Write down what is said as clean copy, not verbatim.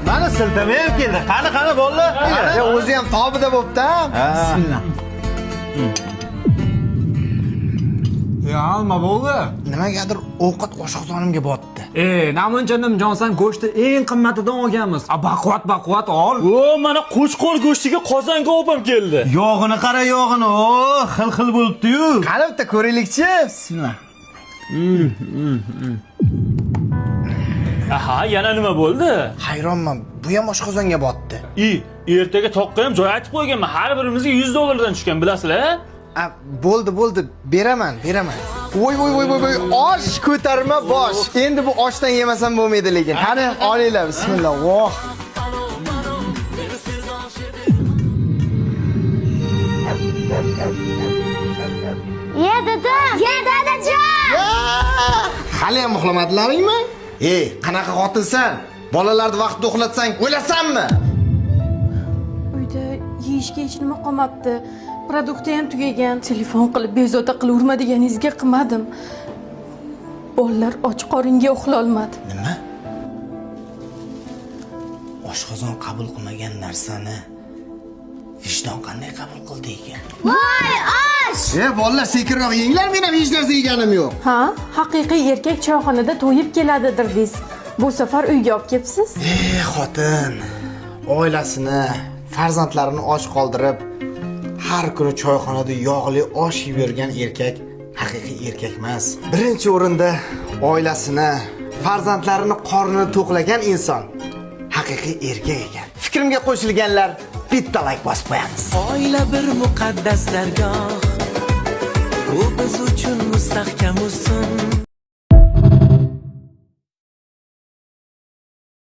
Mana siltama ham keldi. Qani, qani bolalar? Ya o'zi ham tobida bo'pti. Bismillah. Ya nima bo'ldi? Nimagadir ovqat oshqozonimga botdi. E, namuncha nimjonsan, go'shtni eng qimmatidan olganmiz. A, baquvvat baquvvat ol. O, mana qo'chqor go'shtiga qozonga opam keldi. Yog'ini qara, yog'ini. O, xil-xil bo'libdi-yu. Qani bitta ko'raylikchi. Bismillah. Aha, yana nima bo'ldi? Hayronman, bu ham oshqozonga botdi. I, ertaga toqqa ham joy aytib qo'yganman. Har birimizga 100 dollardan tushgan, bilasizlar? A, bo'ldi, bo'ldi, beraman, beraman. Voy voy voy voy voy, osh ko'tarma bosh. Endi bu oshdan yemasam bo'lmaydi lekin. Qani, olinglar, bismillah. Voh. Ya dada! Ya dadajon! Hali ham uxlamadilaringmi? Ey, qanaqa xotinsan? Bolalarni vaqtida uxlatsang, o'lasanmi? Uyda yeyishga hech nima qolmabdi. Produkti ham tugagan. Telefon qilib bezovta qilaverma deganingizga qilmadim. Bolalar och qoringa uxlolmadi. Nima? Oshqozon qabul qilmagan narsani vijdon qanday qabul qildi ekan? Voy osh! E, bolalar sekinroq yenglar, men ham hech narsa yeganim yo'q. Ha, haqiqiy erkak choyxonada to'yib keladidir deysiz. Bu safar uyga olib kelibsiz. E, xotin oilasini, farzandlarini och qoldirib, har kuni choyxonada yog'li osh yeb yurgan erkak haqiqiy erkak emas. Birinchi o'rinda oilasini, farzandlarini qornini to'qlagan inson haqiqiy erkak ekan. Fikrimga qo'shilganlar bitta layk bosib qo'yamiz. Oila bir muqaddas dargoh, u biz uchun mustahkam ustun.